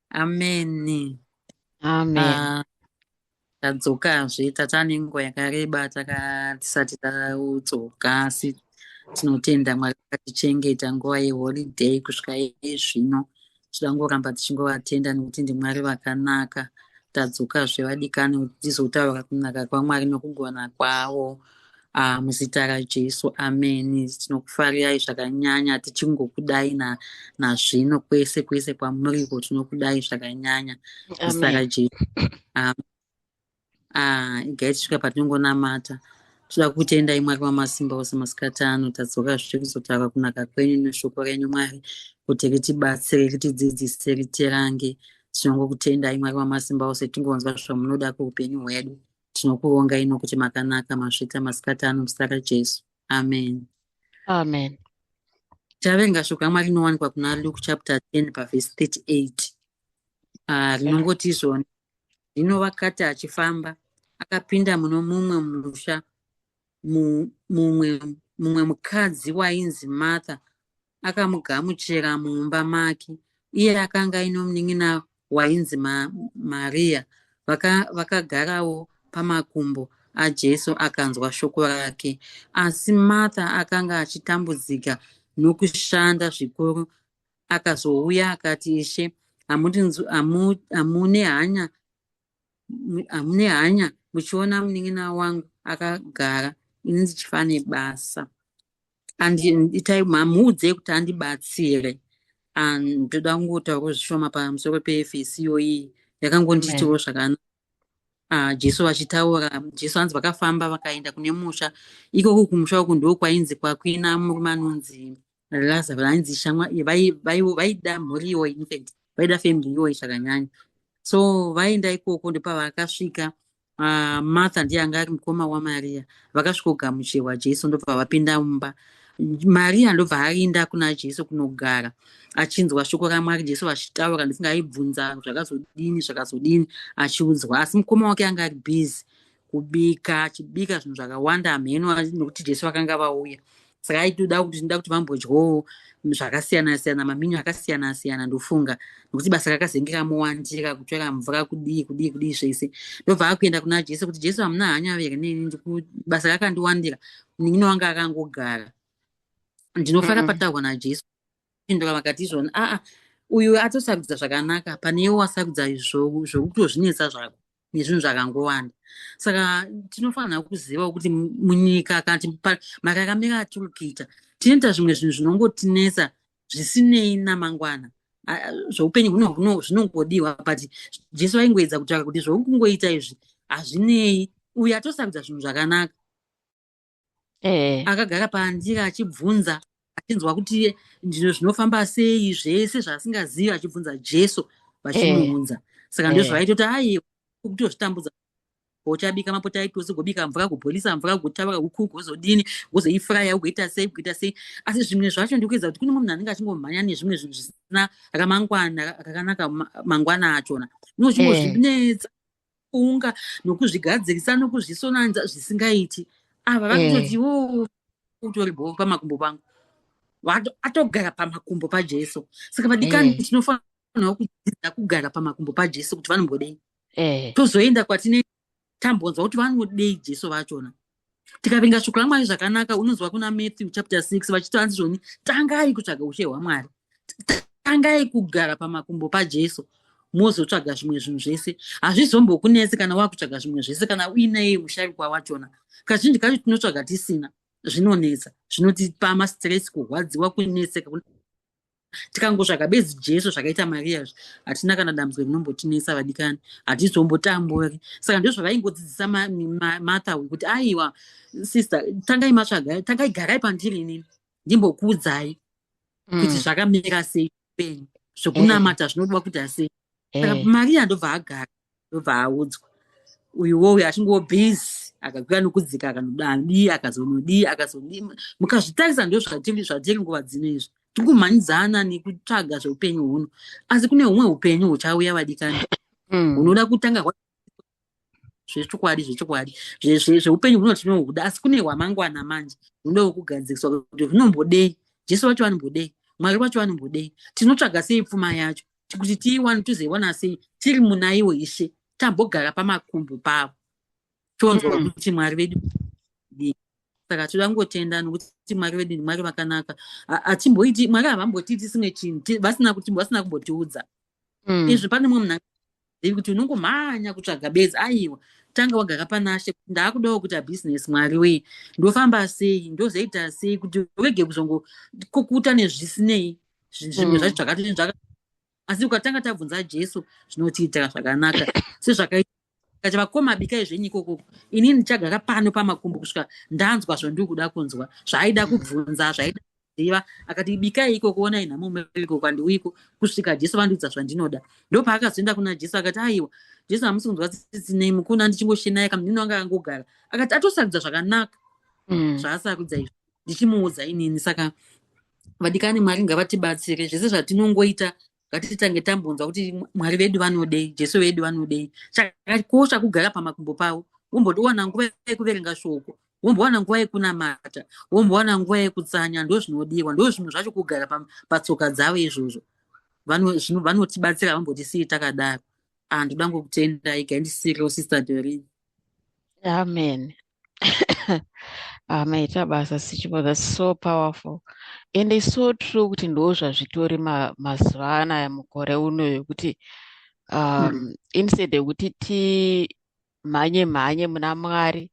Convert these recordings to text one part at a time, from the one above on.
Ameni. Amen. Tadzokazve, tatane nguva yakareba tisati tadzoka, asi tinotenda Mwari vakatichengeta nguva yeholiday kusvika zvino. Tinoda kungoramba tichingovatenda nekuti ndiMwari vakanaka. Tadzokazve vadikani kuti tizotaura kunaka kwaMwari nokugona kwavo. Muzita raJesu, ameni. Tinokufarirai zvakanyanya tichingokudai nazvino kwese kwese kwamuriko, tinokudai zvakanyanya muzita raJesu. Igai tisvika patinongonamata. Toda kutendai Mwari wamasimba ose masikati ano. Tadzoka zve kuzotaura kunaka kwenyu neshoko renyu Mwari, kuti ritibatsire, ritidzidzise, ritirange. Tinongokutendai Mwari wamasimba ose, tingonzwa zvamunoda kuupenyu hwedu. Tinokuongai nokuti makanaka. Masvita masikati ano muzita raJesu, amen. Amen. Taverenga shoko raMwari rinowanikwa kuna Luke chapter 10 pavhesi 38. Rinongoti izvoni: "Zvino vakati achifamba, akapinda muno mumwe musha. Mumwe mukadzi wainzi Martha akamugamuchira mumba make. Iye akanga aine munin'ina wainzi Maria, vakagarawo pamakumbo aJesu akanzwa shoko rake. Asi Martha akanga achitambudzika nokushanda zvikuru. Akazouya akati, 'Ishe, hamune hanya muchiona munin'ina wangu akagara ini ndichifa nebasa? Itai mamuudzei kuti andibatsire.'" Ndoda kungotaurawo zvishoma pamusoro pevhesi iyoyi, yakangondiitiwo zvakanaka. Jesu vachitaura, Jesu hanzi vakafamba vakaenda kune musha ikoko. Kumusha uku ndo kwainzi kwakuina murume anonzi Lazaro, ainzi shamwa vaida mhuri iyoyi, infact vaida family iyoyi zvakanyanya. So vaenda ikoko, ndopavakasvika. Martha ndiye anga ari mukoma waMaria. Vakasvikogamuchirwa Jesu, ndobva vapinda mumba. Maria ndobva arinda kuna Jesu kunogara achinzwa shoko raMwari, Jesu vachitaura. Ndifunga aibvunza zvakazodini, zvakazodini, achiudzwa. Asi mukoma wake anga ari busy kubika, achibika zvinhu zvakawanda, mheno nokuti Jesu vakanga vauya, saka aitoda kuti ndoda kuti vambodyawo zvakasiyana siyana, maminyu akasiyana siyana. Ndofunga nokuti basa rakazenge ramuwandira, kutora mvura, kudii, kudii, kudii zvese. Ndobva akuenda kuna Jesu kuti, "Jesu, hamuna hanya here neni? Basa rakandiwandira, munin'ina wanga akangogara." Ndinofara pataurwa naJesu pindura, vakati izvoni, "Aa, uyu atosarudza zvakanaka pane iwe wasarudza zvokutozvinetsa zvako nezvinhu zvakangowanda." Saka tinofanira kuzivawo kuti munyika kana mararamiro atiri kuita, tinoita zvimwe zvinhu zvinongotinetsa zvisinei namangwana. Zvoupenyu huno zvinongodiwa, but Jesu vaingoedza kutaura kuti zvouri kungoita izvi hazvinei, uyu atosarudza zvinhu zvakanaka. Akagara pandira achibvunza, achinzwa kuti ndino zvinofamba sei, zvese zvaasingazivi achibvunza Jesu, vachimuunza. Saka ndozvavaitoti, "Aiwa, kutozvitambudza, uchabika mapotatoes, gobika mvura, gobhoilisa mvura, gotaura huku, gozodini, gozoifraya, ugoita sei, ugoita sei." Asi zvimwe zvacho ndikuedza kuti kune mumwe munhu anenge achingomhanya nezvimwe zvinhu zvisina ramangwana rakanaka, mangwana achona unochingozvinetsa unga nokuzvigadzirisa nokuzvisonanza zvisingaiti. Ava vakutoti wo utori bho pamakumbo pangu. Atogara pamakumbo paJesu. Saka vadikani, tinofanira kudzidza kugara pamakumbo paJesu kuti vanombodei. Tozoenda kwatine tambonzwa kuti vanodei Jesu vachona. Tikaverenga shoko raMwari zvakanaka, unonzwa kuna Matthew chapter 6 vachiti hanzi zvoni, "Tangai kutsvaga ushe hwaMwari, tangai kugara pamakumbo paJesu, mozotsvaga zvimwe zvinhu zvese." Hazvizombokunetsi kana wakutsvaga zvimwe zvese kana uinei musharukwa wachona. Kazhinji kacho tinotsvaga tisina, zvinonetsa, zvinotipa mastress, kurwadziwa, kunetseka. Tikangotsvaga bedzi Jesu zvakaita Mariya izvi, hatina kana dambudziko rinombotinetsa vadikani, hatizombotamburi. Saka ndozvavaingodzidzisa Martha uyu kuti, "Aiwa sister, tangai matsvaga, tangai garai pandiri inini ndimbokuudzai kuti zvakamira sei upenyu, zvokunamata zvinodiwa kuita sei." Saka Mariya ndobva agara, ndobva audzwa. Uyuwo uyu achingo busy, akakwira nokudzika, akanodii, akazonodii, akazodii. Mukazvitarisa, ndo zvatiri nguva dzino izvi, tiri kumhanyidzana nekutsvaga zveupenyu huno, asi kune humwe upenyu huchauya vadikani, hunoda kutanga zvechokwadi, zvechokwadi. Zveupenyu huno tinohuda, asi kune hwamangwana manje hunodawo kugadziriswa kuti hunombodei, Jesu vacho vanombodei. Mwari vacho vanombodei? Tinotsvaga sei pfuma yacho kuti tiiwane, tizoiwana sei tiri muna iwo Ishe, tambogara pamakumbo pavo, tonzwa kuti Mwari vedu dii? Saka toda kungotenda nokuti Mwari vedu ndiMwari vakanaka. Hatimboiti, Mwari havambotiiti simwe chinhu vasina kuti vasina kumbotiudza. Izvi pane mumwe munhu angazivi kuti unongomhanya kutsvaga bedzi. Aiwa, tanga wagara panashe. Ndaakudawo kuita bhizinesi, Mwari wei, ndofamba sei, ndozoita sei kuti urege kuzongokukuta nezvisinei zvimwe zvacho zvakati zvaka. Asi ukatanga tabvunza Jesu, zvinotiitira zvakanaka, sezvakaita kati, "Vakoma, bikai zvenyu ikokoko, inini ndichagara pano pamakumbo kusvika ndanzwa zvandiri kuda kunzwa." Zvaaida kubvunza, zvaida kuziva, akati, "Bikai ikoko, onai nhamo muri ikoko, handiuyiko kusvika Jesu vandiudza zvandinoda." Ndopaakazoenda kuna Jesu, akati, "Aiwa Jesu, hamusi kunzwa tsitsi nei? Mukuna ndichingoshenai kamunini wanga angogara." Akati atosarudza zvakanaka zvaasarudza izvi ndichimuudza inini. Saka vadikani, Mwari ngavatibatsire. Zvese zvatinongoita, ngatitange tambonzwa kuti Mwari vedu vanodei, Jesu vedu vanodei. Chakakosha kugara pamakumbo pavo, wombowana nguva yekuverenga shoko, wombowana nguva yekunamata, wombowana nguva yekutsanya. Ndo zvinodiwa, ndo zvinhu zvacho, kugara patsoka dzavo izvozvo. Vanotibatsira, vambotisii takadaro. Ah, ndoda ngokutendai. Gaindisiriwo, Sister Doreen. Amen. Ah, maita basa, Sichipo. That's so powerful. And it's so true kuti ndo zvazvitori mazuva anaya, mukore uno, yekuti instead yekuti timhanye mhanye muna Mwari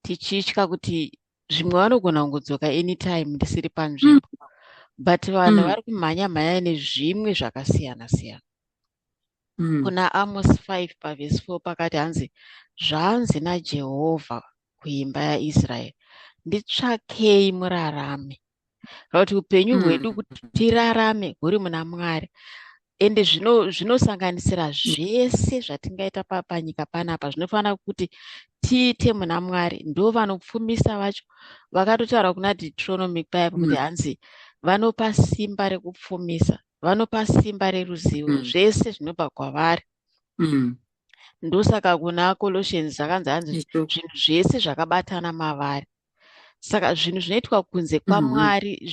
tichitya kuti zvimwe vanogona kungodzoka anytime ndisiri panzvimbo, but vanhu vari kumhanya mhanya nezvimwe zvakasiyana siyana. Kuna Amos 5 pavhesi 4 pakati hanzi, "Zvanzi naJehovha kuimba yaIsraeri, nditsvakei murarame." Kana kuti upenyu hwedu kuti tirarame huri muna Mwari, ende zvinosanganisira zvese zvatingaita panyika panapa, zvinofanira kuti tiite muna Mwari. Ndo vanopfumisa vacho. Vakatotaura kuna Deuteronomy paya kuti hanzi vanopa simba rekupfumisa, vanopa simba reruzivo, zvese zvinobva kwavari. Ndosaka kuna Colossians zvakanzi hanzi zvinhu zvese zvakabatana mavari. Saka zvinhu zvinoitwa kunze kwaMwari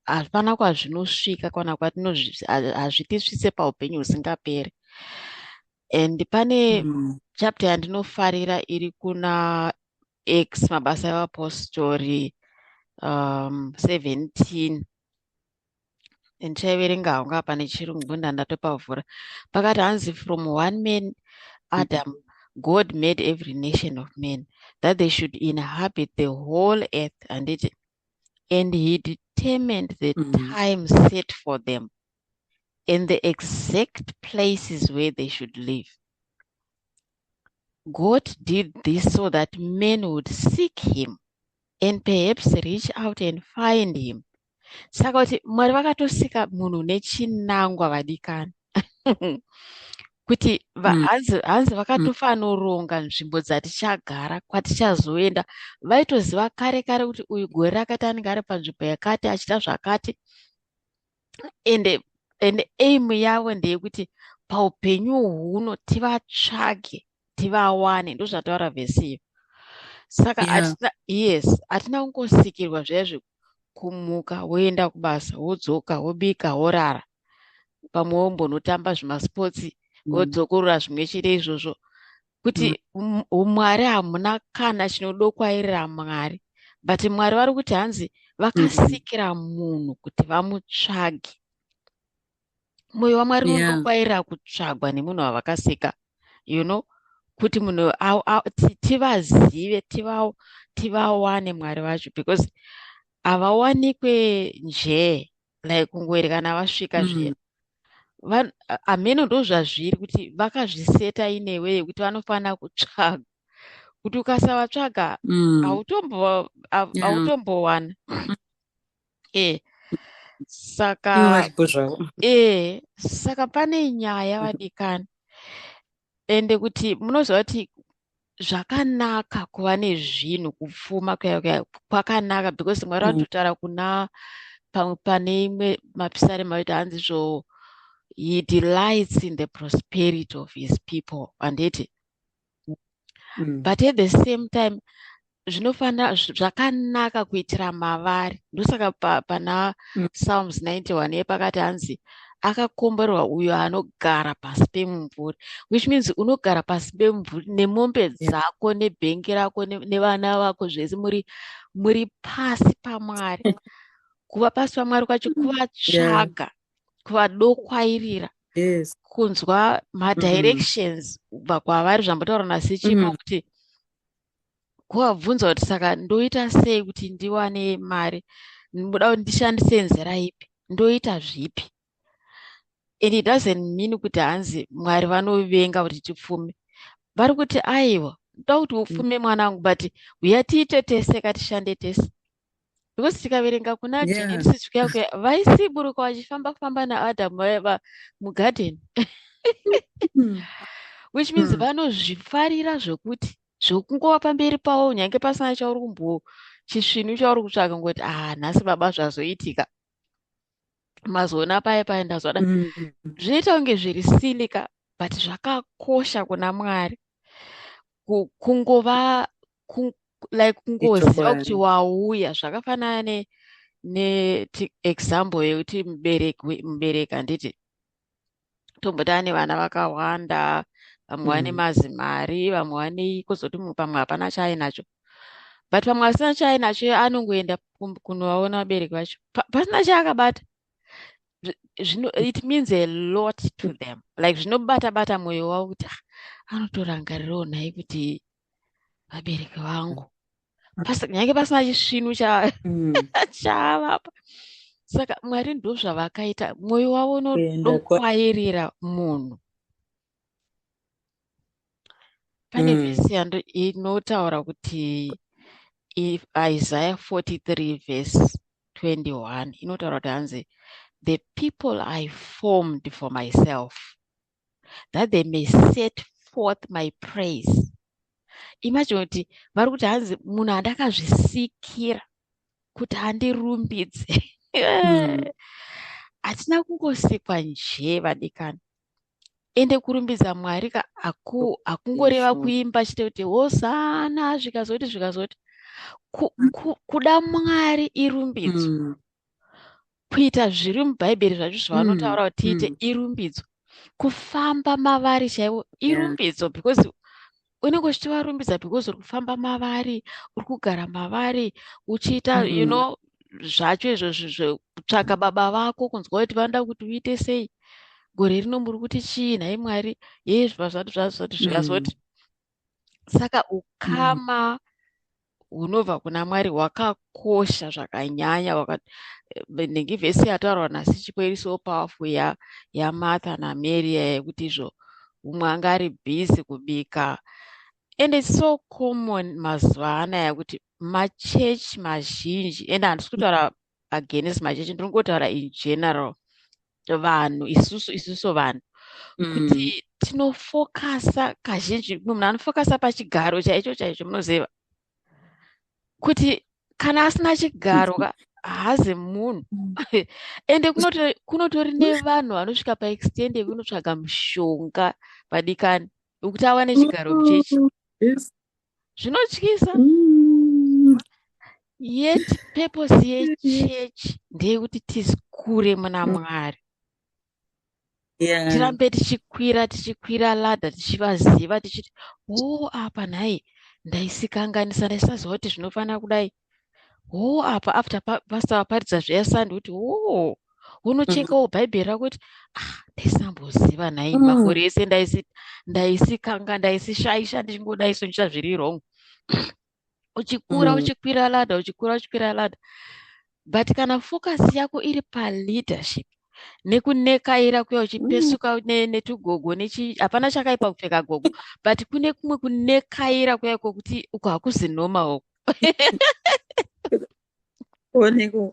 hapana kwazvinosvika kana hazvitisvitse paupenyu husingaperi. And pane chapter yandinofarira iri kuna Acts, Mabasa eVapostori 17. Ndichaiverenga hangu apa nechirungu, ndandatopavhura. Pakati hanzi, "From one man, Adam, God made every nation of men that they should inhabit the whole earth," handiti? "And he determined the time set for them and the exact places where they should live. God did this so that men would seek him and perhaps reach out and find him." Saka kuti Mwari vakatosika munhu nechinangwa, vadikani, kuti hanzi vakatofanoronga nzvimbo dzatichagara, kwatichazoenda. Vaitoziva kare kare kuti uyu gore rakati anenge ari panzvimbo yakati achiita zvakati. Ende aim yavo ndeyekuti paupenyu huno tivatsvage, tivawane. Ndozvataura vhesi iyo. Saka hatina, yes, hatina kungosikirwa zviya kumuka, woenda kubasa, wodzoka, wobika, worara, pamwe wombonotamba zvimasports, wodzokorora zvimwe chete izvozvo. Kuti Mwari, hamuna kana chinodokwairira Mwari, but Mwari vari kuti hanzi vakasikira munhu kuti vamutsvage. Mwoyo waMwari unodokwairira kutsvagwa nemunhu wavakasika, kuti munhu tivazive, tivawane Mwari vacho, because havawanikwe njee, like kungoerekana vasvika zviya. Hameno, ndo zvazviri kuti vakazviseta inewe yekuti vanofanira kutsvaga, kuti ukasavatsvaga hautombowana. Saka Ivo varipo zvavo. Saka pane nyaya, vadikani, ende kuti munoziva kuti zvakanaka kuva nezvinhu, kupfuma kuya kuya kwakanaka, because Mwari vanototaura kuna pamwe pane imwe mapisarema kuti hanzi zvo he delights in the prosperity of his people, handiti? But at the same time Zvinofanira zvakanaka kuitira mavari. Ndosaka pana Psalms 91 yepakati hanzi akakomborerwa uyo anogara pasi pemumvuri, which means unogara pasi pemumvuri nemombe dzako nebhengi rako nevana vako, zvese muri pasi paMwari. Kuva pasi paMwari kwacho kuvatsvaga, kuvadokwairira, kunzwa madirections kubva kwavari, zvambotaura nasichipo, kuti kuvabvunza kuti saka ndoita sei kuti ndiwane mari, ndoda kuti ndishandise nzira ipi, ndoita zvipi. And it doesn't mean kuti hanzi Mwari vanovenga kuti tipfume. Vari kuti aiwa, ndoda kuti upfume mwanangu, but uya tiite tese, katishande tese, because tikaverenga kuna Genesis kuya kuya, vaisiburuka vachifamba famba naAdhamu mugadheni, which means vanozvifarira zvokuti zvokungova pamberi pavo, nyange pasina chauri kumbo chisvinu chauri kutsvaka, ngoti ah, nhasi baba zvazoitika, mazoona paya paya ndazoda. Zvinoita kunge zviri silly ka, but zvakakosha kuna Mwari kungova like kungoziva kuti Ichokwadi. wauya. Zvakafanana ne example yekuti mubereki, handiti, tomboti ane vana vakawanda, vamwe vane mazimari, vamwe vanei, kwozoti pamwe hapana chaainacho, but pamwe asina chaainacho anongoenda kunovaona vabereki vacho pasina chaakabata. Zvino it means a lot to them, like zvinobata bata mwoyo wavo kuti ah, anotorangarirawo nhai kuti vabereki vangu, nyange pasina chisvinu chaavapa. Saka Mwari ndo zvavakaita, mwoyo wavo Kuenda kwa unodokwairira munhu. Pane vhesi inotaura kuti if Isaiah 43 verse 21 inotaura kuti hanzi, "The people I formed for myself, that they may set forth my praise." Imagine kuti vari kuti hanzi munhu andakazvisikira kuti andirumbidze. Hatina kungosikwa njee, vadikani. Ende kurumbidza Mwari ka hakungoreva kuimba chete kuti hosana, zvikazoti zvikazoti. Kuda Mwari irumbidzo. Kuita zviri muBhaibheri zvacho zvavanotaura kuti tiite irumbidzo. Kufamba mavari chaivo irumbidzo, because unenge uchitovarumbidza because uri kufamba mavari, uri kugara mavari, uchiita you know zvacho izvozvo zvekutsvaka baba vako, kunzwa kuti vanoda kuti uite sei gore rino, muri kuti chii nhai Mwari, yei zvazvati zvazvati zvikazoti. Saka ukama hunobva kuna Mwari hwakakosha zvakanyanya. Nhingi vhesi yataurwa nasichipo iri so powerful, yaMartha naMary, yekuti izvo umwe anga ari busy kubika. And it's so common mazuva anaya kuti machechi mazhinji, and handisi kutaura against machechi, ndiri kungotaura in general, vanhu isusu vanhu, kuti tinofokasa kazhinji, munhu anofokasa pachigaro chaicho chaicho. Munoziva kuti kana asina chigaro ka, haazi munhu. Ende kunotori nevanhu vanosvika paextent yekunotsvaga mushonga, vadikani, wekuti awane chigaro muchechi. Zvinotyisa. Yet purpose yechechi ndeyekuti tisikure muna Mwari, tirambe tichikwira, tichikwira ladder, tichivaziva, tichiti o apa nhai ndaisikanganisa, ndaisaziva kuti zvinofanira kudai. O apa after pastor vaparidza zviya Sunday, kuti o unochekawo Bhaibheri rako kuti ah, ndaisamboziva nhai, makore ese ndaisikanga, ndaisishaisha, ndichingodai so, ndichita zviri wrong. Uchikura, uchikwira ladder, uchikura, uchikwira ladder. But kana focus yako iri paleadership nekunekaira kuya, uchipesuka netugogo nechi, hapana chakaipa kupfeka gogo, but kune kumwe kunekaira kuya kwokuti uku hakuzi normal. Oneko.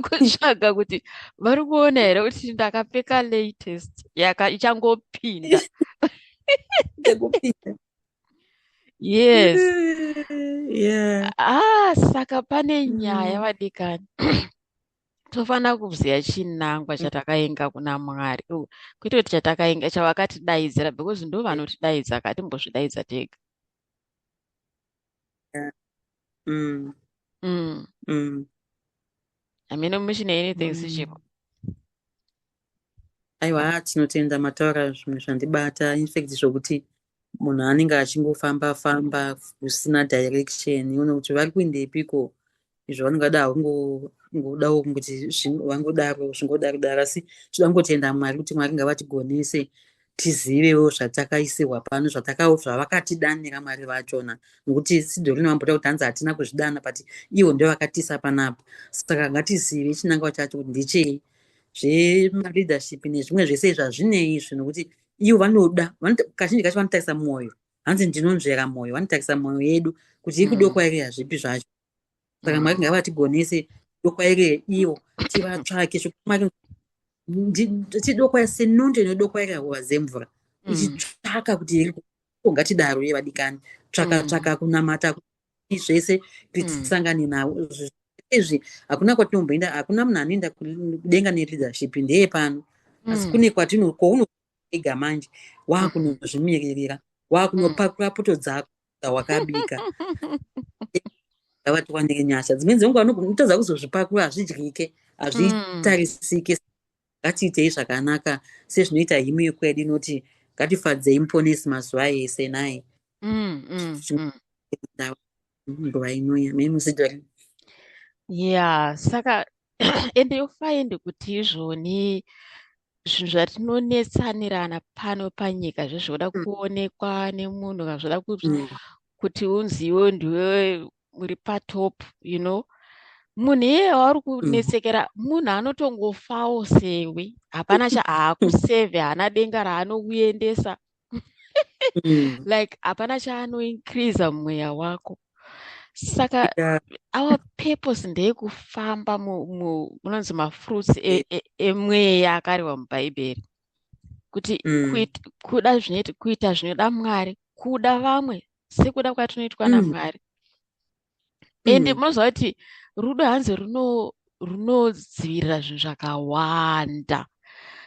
Kutsvaga kuti vari kuona here kuti ndakapfeka latest yaka ichangopinda. Chekupinda. Yes. Ah, saka pane nyaya, vadikani. Tofanira kuziva chinangwa chatakaenga kuna Mwari, kwete kuti chatakaenga chavakatidaidzira, because ndo vanotidaidza, katimbozvidaidza tega. Hamene muchine anything sichipo. Aiwa, tinotenda mataura zvimwe zvandibata. In fact, zvokuti munhu anenge achingofamba famba kusina direction, une kuti vari kuendepiko izvo, vanongada kungodawo kungoti vangodaro zvingodaro daro. Asi tinoda kungotenda Mwari kuti Mwari ngavatigonese tizivewo zvatakaisirwa pano, zvavakatidanira Mwari vachona, nokuti sidhorino vambota kuti hanzi hatina kuzvidana, but ivo ndo vakatiisa panapa. Saka ngatizive chinangwa chacho kuti ndechei. Zvemaleadership nezvimwe zvese izvi hazvinei izvi, nokuti ivo vanoda kazhinji kacho vanotarisa mwoyo. Hanzi ndinonzvera mwoyo. Vanotarisa mwoyo yedu kuti iri kudokwairira zvipi zvacho. Saka Mwari ngavatigonese dokwairire ivo, tivatsvake. Mwari tidokwaira senondo inodokwairira hova dzemvura ichitsvaka kuti iri. Ngatidaro yevadikani, tsvaka tsvaka kunamata zvese kuti tisangane navo izvi. Hakuna kwatinomboenda, hakuna munhu anoenda kudenga neleadership, ndeye pano. Asi kune kwatino kwaunoega manje, wakunozvimiririra, wakunopakura poto dzako dzawakabika. Ngavatiwanire nyasha. Dzimweni dzenguva unotadza kuzozvipakura, hazvidyike, hazvitarisike. Ngatiitei zvakanaka sezvinoita hymn yekwedu inoti, "Ngatifadzei Muponesi mazuva ese," naye. Nguva inoya memusidori. Yeah, saka ende you find kuti izvoni zvinhu zvatinonetsanirana pano panyika zvezvoda kuonekwa nemunhu kana zvoda kuti unzi iwe ndiwe uri patop, munhu iyeye wauri kunetsekera munhu anotongofawo sewe. Hapana chaakusevhe, haana denga raanokuendesa. Like hapana chaanoincreasa mumweya wako. Saka our purpose ndeyekufamba munonzi mafruits emweya akarehwa mubhaibheri kuti kuda zvinoita, kuita zvinoda Mwari, kuda vamwe sekuda kwatinoitwa naMwari. Ende munoziva kuti rudo hanzi runodzivirira zvinhu zvakawanda.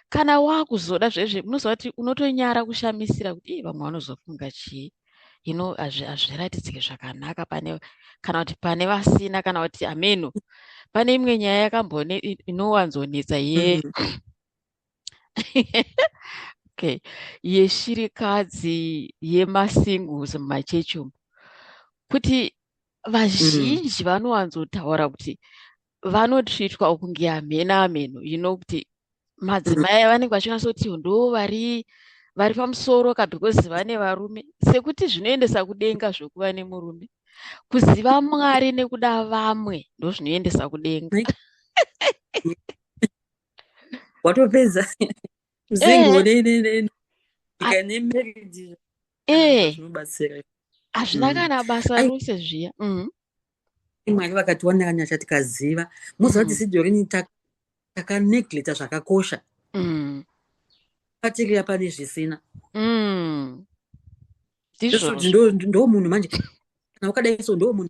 Kana wakuzoda zvezve, munoziva kuti unotonyara kushamisira kuti ii vamwe vanozofunga chii, hazviratidziki zvakanaka pane kana kuti pane vasina kana kuti ameno. Pane imwe nyaya yakambone inowanzonetsa ye okay, yeshirikadzi yemasingles mumachechi umu, kuti vazhinji vanowanzotaura kuti vanotreatwa kunge hameno ameno, kuti madzimai vanenge vachinyatsoti ndo vari pamusoro ka because vane varume, sekuti zvinoendesa kudenga zvokuva nemurume. Kuziva Mwari nekuda vamwe ndo zvinoendesa kudenga. Watopedza single nemarried zvinobatsira. Hazvina kana basa rose zviya. Mwari vakatiwanira nyasha tikaziva. Muziva kuti sidhorini takaneglecta zvakakosha, patirira pane zvisina. Ndizvozvo. Ndo munhu manje kana wakadai so, ndo munhu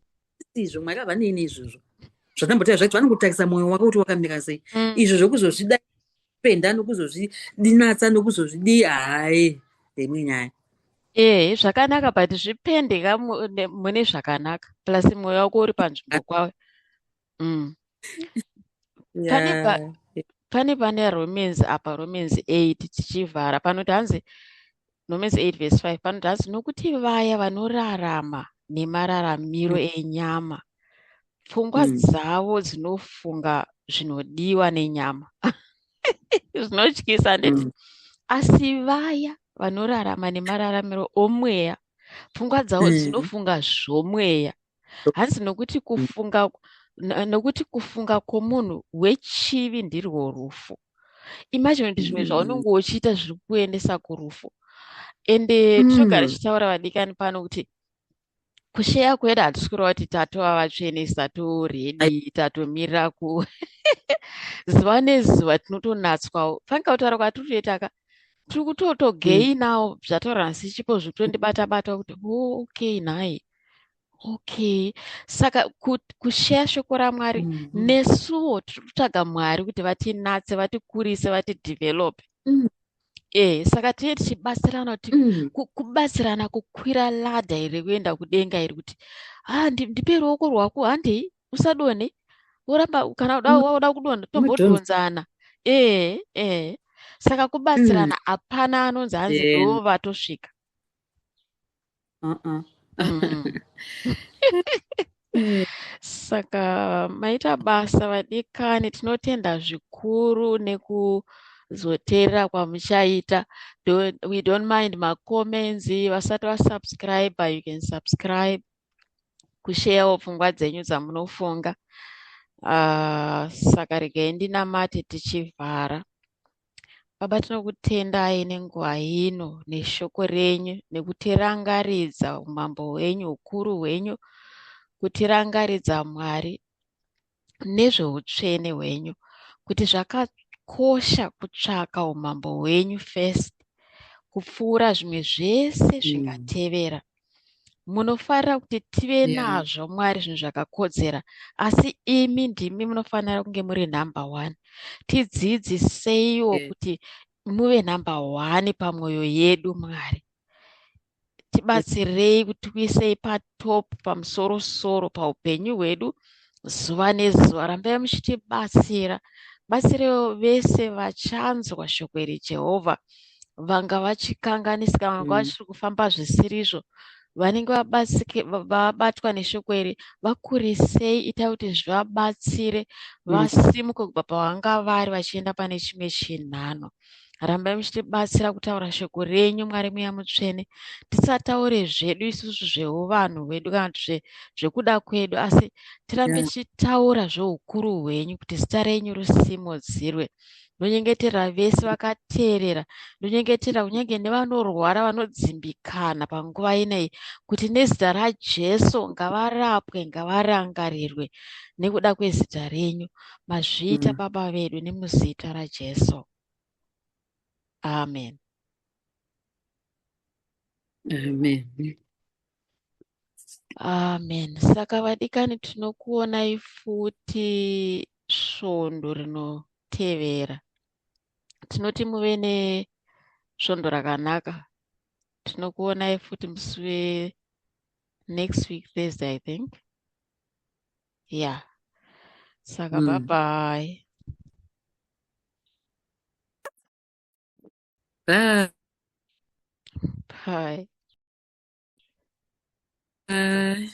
izvo Mwari havanei neizvozvo zvatambotaura zvacho. Vanongotarisa mwoyo wako kuti wakamira sei. Izvo zvokuzozvida penda nokuzozvidinatsa nokuzozvidii, hai, ndemwe nyaya. Ehe, zvakanaka, but zvipende ka mune zvakanaka, plus mwoyo wako uri panzvimbo kwayo. Pane Romans apa, Romans 8 tichivhara, panoti hanzi, Romans 8 verse 5, panoti hanzi, "Nokuti vaya vanorarama nemararamiro enyama, pfungwa dzavo dzinofunga zvinodiwa nenyama." Zvinotyisa, handiti? "Asi vaya vanorarama nemararamiro omweya, pfungwa dzavo dzinofunga zvomweya." Hanzi nokuti kufunga kwomunhu wechivi ndirwo rufu. Imagine kuti zvimwe zvaunenge uchiita zviri kuendesa kurufu. Ende tinogara tichitaura, vadikani, pano kuti kusheya kwedu hatisi kureva kuti tatova vatsvene, tatoredi, tatomirira ku zuva nezuva tinotonatswawo. Fanika kutaura kwatiri kutoita ka, tiri kutotogainawo. Zvataura nhasi chipo zvekutondibata bata kuti oh, okay, nhai, okay. Saka kusheya shoko raMwari, nesuwo tiri kutsvaga Mwari kuti vatinatse, vatikurise, vatidevelope. E, saka tinenge tichibatsirana kuti kubatsirana kukwira ladha iri kuenda kudenga iri kuti ha ndipe ruoko rwako handei usadonhe woramba kana wauda kudonha tombodhonzana e e saka kubatsirana hapana anonzi hanzi ndo vatosvika. Saka maita basa vadikani, tinotenda zvikuru nekuzoteerera kwamuchaita. We don't mind macomments, vasati vasubscribe, you can subscribe, kusharewo pfungwa dzenyu dzamunofunga. Saka regai ndinamate tichivhara. Baba, tinokutendai nenguva ino neshoko renyu nekutirangaridza umambo hwenyu, ukuru hwenyu, kutirangaridza Mwari nezveutsvene hwenyu, kuti zvakakosha kutsvaka umambo hwenyu first kupfuura zvimwe zvese zvingatevera. Munofarira kuti tive nazvo Mwari zvinhu zvakakodzera, asi imi ndimi munofanira kunge muri number one. Tidzidziseiwo kuti muve number one pamwoyo yedu Mwari. Tibatsirei kuti tiisei patop pamusoro-soro paupenyu hwedu zuva nezuva. Rambai muchitibatsira. Batsireiwo vese vachanzwa shoko iri Jehovha, vanga vachikanganisika, vanga vachiri kufamba zvisirizvo, vanenge vabatwa neshoko iri, vakurisei, itai kuti zvivabatsire vasimuke kubva pavanga vari vachienda pane chimwe chinhano. Rambai muchitibatsira kutaura shoko renyu Mwari Mweya Mutsvene. Tisataure zvedu isusu zvehuvanhu hwedu kana kuti zvekuda kwedu, asi tirambe tichitaura zveukuru hwenyu kuti zita renyu risimudzirwe. Ndonyengetera vese vakateerera, ndonyengetera kunyange nevanorwara vanodzimbikana panguva ineyi kuti nezita raJesu ngavarapwe, ngavarangarirwe nekuda kwezita renyu. Mazviita Baba vedu nemuzita raJesu. Amen. Amen. Amen. Saka vadikani, tinokuonai futi svondo rinotevera. Tinoti muve nesvondo rakanaka. Tinokuonai futi musi we next week Thursday, I think. Yeah. Saka bye bye. Bye. Bye. Bye.